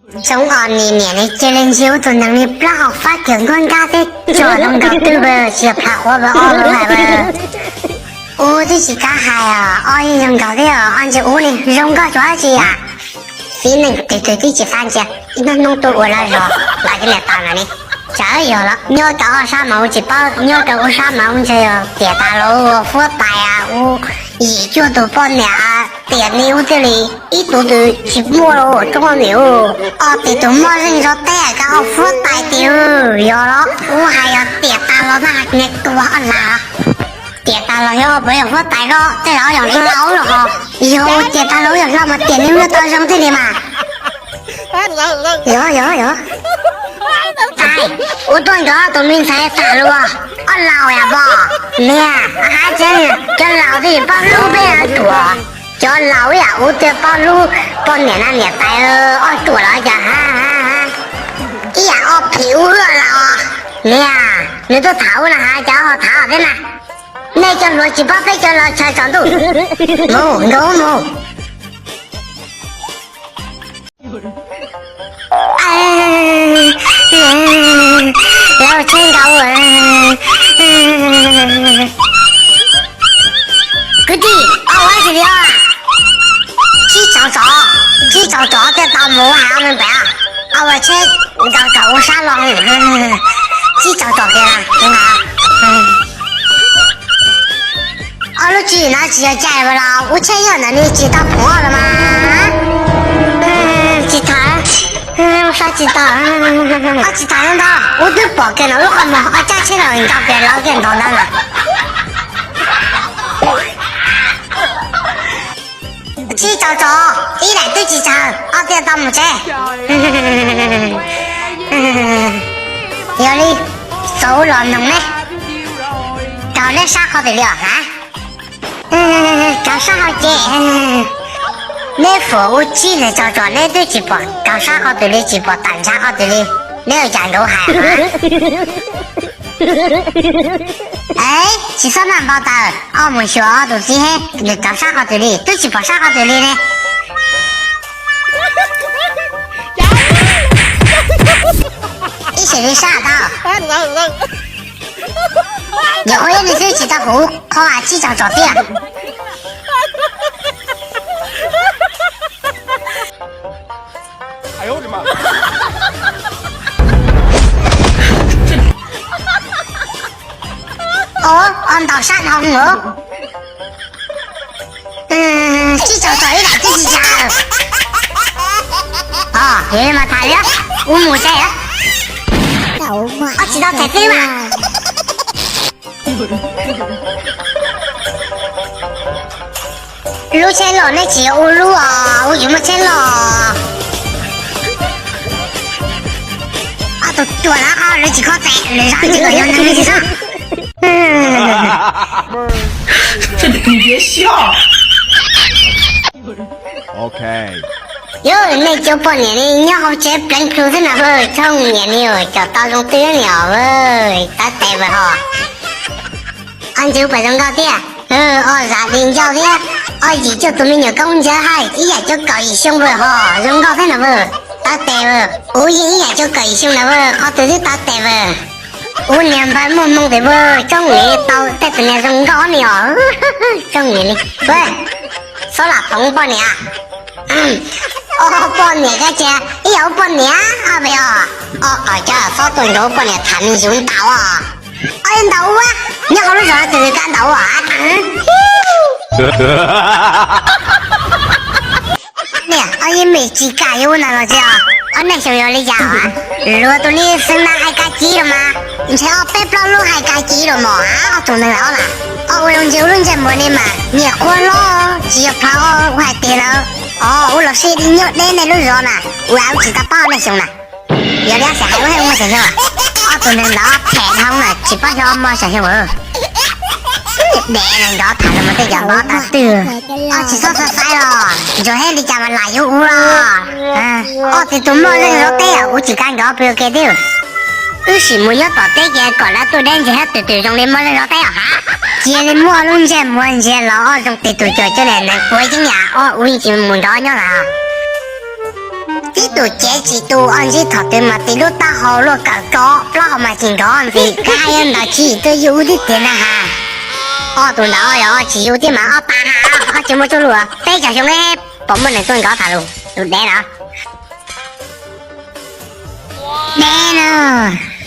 Zoo os, niam niam cia li ntsia ub tus nees li plaub hau fab kawg nkuaj nkaj thiab tsuag zoo nkaus twb vwm tsis yog plhav quav vwm ob vwm hais vwm. Ub twb tsis kav hais os, ob yeej zoo nkaus thiab os, ob ntsia ub ne zoo nkauj tsuav dab tsi yam. Txiv neej twg twg twb tsis fab ntsia, ib hnub hnub tuaj ua lawv zos los cov niam tais no ne. Tsam yog los nyuaj rau ob sab mas ub tsis paub, nyuaj rau ub sab mas ub ntshe yog tiam tas los ua fuab tais ub yim cuaj tus poj niam tiam ni ub thiaj li ib tug twg tsis muaj los roob niam ub. Ob tug tus muaj zeej zov teb ka ob fuab tais tiag yog los ub hais yog tiam tas los na ne tua ob lag. Tiam tas los yog puas yog fuab tais ko tej zaum yog hlau los ho. Yog tiam tas los yog hlau mas tiam ni ub tau zoo thiaj li mas. Yog yog yog. Tais, ub tuaj nrov tus me ntxhais tham lus. Ob laus yam pog, niag hab tseeb, cov laus twb yim paub hlub peb ob ruam. Cov laus ib yam ub twb paub hlub poj niam na niam tais ob ruam los cas ha ha ha. Ib yam ob phim ub hwj laus. Niag, nws tuaj tham ub na has cas ho tham thiab na. Nej cov hluas tsis paub peb cov laus tshais tsaus ntuj. Mus nkaus mus. Laus tsheb nkaus. Kwv tij, ob ua tsis li os. Tsib tsaus tso, tsib tsaus tso thiaj tau mus hais ob me npam. Ob ua tsheb nkaus kom ua sab los. Tsib tsaus tso kiag na. Ob lub tswv yim no tsis yog cai los ub tsheb yog ntawm ni tsis tau pom los mas. Tsis tham, sab tsis tau. Ob tsis tham ntau, ub twb pom kiag no lub qhov muag ob caj tsheb no nkaus kiag laus kiag ntawd ntawd lawm. Tsib tsaus tso, ib daim twb tsis tsaug, ob thiaj tau mus tsev. Yog li, txaus los noog neb, rau neb sab qhov twg li os ha? Rau sab hauv ces. Neb fuam ua tsib neeg tsaus tso neb twb tsis pom rau sab qhov twg li, tsis pom tam ntshav qhov twg li, neb ua cas nkaus hais? Es tsis txhob maj npau taws, ob mus xyuas ob tus txiv, nws rau sab qhov twg li, twb tsis pom sab qhov twg li ne. Ib sim li sab tau. Yog ua ib nws twb tsis tau huv qhov tsib tsaus tso tiag. Ob, ob ntaus sab dhau os. Tsib tsaus tso ib daim twb tsis tsaug. Os, yog li mas tham li, ub mus tsev. Ob tsis tau tham teb mas. Lub tsheb loj neb tsis ua lub os, ua yus muaj tsheb loj. Ob tug ruam no lawv tsis khob tes, lawv zam tsis kom yog neeg li tsis txhob. Yog nej cov poj niam li nyob hauv tsev pleev plhu xwb na, txhob niam ni, cov tau zoo twb ni os, tab tes mas ho. Ob ntsis ub puas zoo nkauj thiab? Ob zam li ncauj thiab. Ob yim cuaj tus me nyuam koob ntshaw hais ib yam cuaj kaum yim xyoo vwm ho zoo nkauj thiab na vwm. Tab tes vwm, ub yeej ib yam cuaj kaum yim xyoo na vwm, qhov twg twb tab tes vwm. Ub niag npawg muaj hmoo tes vwm, tsob nim tau tej tus niag zoo nkauj ni os. Tsob nim li, txhob lam phoov poj niam. Ob poj niam kab cia ib yam ub poj niam ob peb os. Ob qhov cab txhob tuaj nrog ub poj niam tham me ntsis ntau os. Ob ib ntau ua, nyob hauv lub zos no tus nws kab ntau ua. Niam, ob yeej me tsis kam yuav ua na los tsis os. Ob neeg xyoo yog li cas os? Luag tus li xeev na hais kab ci los mas, ntshe ob peb plaub lub hais kab ci los mos. Ob tug neeg lawm ob na, ob ua zoo ntsia ub lub ntsej muag ni mas niam qhuab hlob tsis yog plhaub ua hais tiag lawm. Os, ub los sib nyob deb nej lub zos na, ua ub tsis tau paub nej xyoo na. Yog li xav hais ub muaj xyoo, ob tug neeg ntawd phem dhau na tsis paub xyov muaj xyoo. Dev neeg nrov tham los mus tej cov npab tag twg. Ob tsis txhob xav xaiv los, ntsuag thiab li cas mas lam yuav ub los. Ob txiv tus muaj zeej zov teb ub tsis kam nrov pw ua ke thiab. Wb sim mus nyob tom teb ces kom lawv tuaj deb ntsis thiab tus twg zoo li muaj zeej zov teb os. Cia li muaj lub ntsej muag ntsia los ob zoo tis tus cuag coj niam neeg puav yeeb yam ob ub yeej tsis mus nrov nyob lawm. Ib tus cev tsis tu, ob ntsib thaum twg mas tis lub taub hau luaj kawm rov plaub hau mas tsis nrov ntxiv, kab hais yog ntawd tsis tuaj yug ub tib tiag na has. Ob tus ntawd yog tsis yug tib mas ob pab has, ob tsis muaj tsuj lug. Peb caug xyoo pom muaj neeg tuaj nrov tham lus, lus dev no. Dev no.